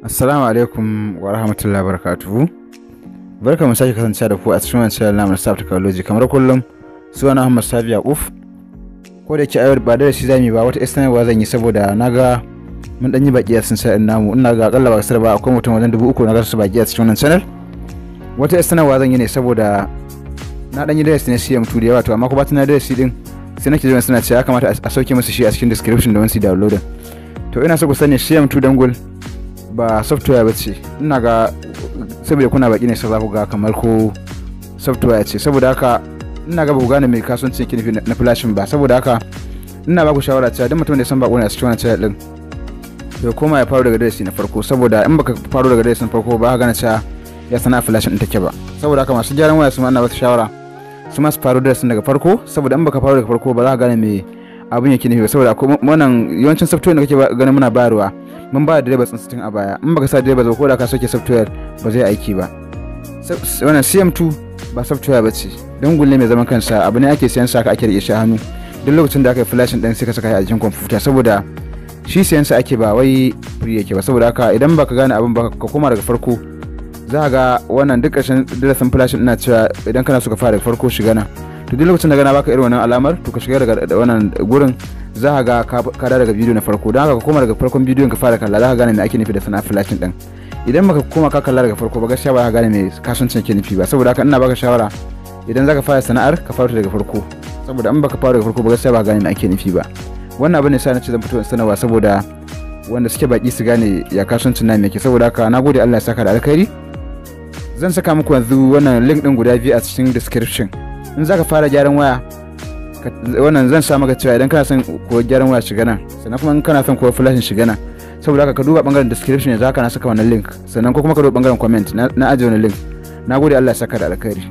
Assalamu alaikum wa rahmatullahi wa barakatuhu. Barka mu sake kasancewa da ku a cikin wannan channel namu na Staff Technology. Kamar kullum, suna Ahmad Sabi Yakuf. Ko da yake ayyar ba da shi zamu ba, wata sanarwa zan yi saboda naga mun dan yi baki a cikin channel namu. Ina ga akalla ba kasar ba akwai mutum wajen 3000 na ga su baki a cikin wannan channel. Wata sanarwa zan yi ne saboda na dan yi darasi na CM2 da yawa, to amma ko ba tana darasi din sai nake jiran suna cewa ya kamata a sauke musu shi a cikin description domin su download. To ina so ku sani, CM2 dongle ba software ba ce. Ina ga saboda kuna baki ne sai za ku ga kamar ko software ce. Saboda haka ina ga ba ku gane mai kasuwancin yake nufi na flashing ba. Saboda haka ina ba ku shawara cewa duk mutum da ya san bako ne a cikin wannan channel din, to koma ya faro daga darasi na farko, saboda in baka faro daga darasin farko ba ka gane cewa ya sana flashing din take ba. Saboda haka masu gyaran waya su ma ina ba su shawara su ma su faro darasin daga farko, saboda in baka faro daga farko ba za ka gane me abin yake nufi ba. Saboda akwai wannan yawancin software da kake ganin muna bayarwa, mun ba da drivers din a baya. In baka sa drivers ba, ko da ka soke software ba zai aiki ba. Wannan CM2 ba software ba ce, dongle ne mai zaman kansa. Abu ne ake siyan sa ka ake rike shi a hannu. Duk lokacin da aka yi flashing din, sai ka saka shi a jikin kwamfuta, saboda shi siyan sa ake, ba wai free yake ba. Saboda haka idan baka gane abin ba, ka koma daga farko. Za ka ga wannan duk ƙarshen darasin flashing ina cewa idan kana so ka fara daga farko, shiga nan. To duk lokacin da gana baka irin wannan alamar, to ka shiga daga wannan gurin, za ka ga ka daga bidiyo na farko. Don haka ka koma daga farkon bidiyon ka fara kalla, za ka gane me ake nufi da sana'a flashing din. Idan baka koma ka kalla daga farko ba, gaskiya ba ka gane me kasuwancin ke nufi ba. Saboda haka ina baka shawara, idan zaka fara sana'ar, ka fara daga farko, saboda in baka fara daga farko ba, gaskiya ba ka gane me ake nufi ba. Wannan abin ne sa na ce zan fito in sanarwa, saboda wanda suke baki su gane ya kasuwancin nan yake. Saboda haka nagode, Allah ya saka da alkhairi. Zan saka muku yanzu wannan link din guda biyu a cikin description. In zaka fara gyaran waya, wannan zan sa maka cewa idan kana son koyi gyaran waya, shiga nan. Sannan kuma in kana son koyi flashing, shiga nan. Saboda haka ka duba bangaren description, yanzu haka na saka wannan link. Sannan ko kuma ka duba bangaren comment, na ajiye wannan link. Nagode, Allah ya saka da alkhairi.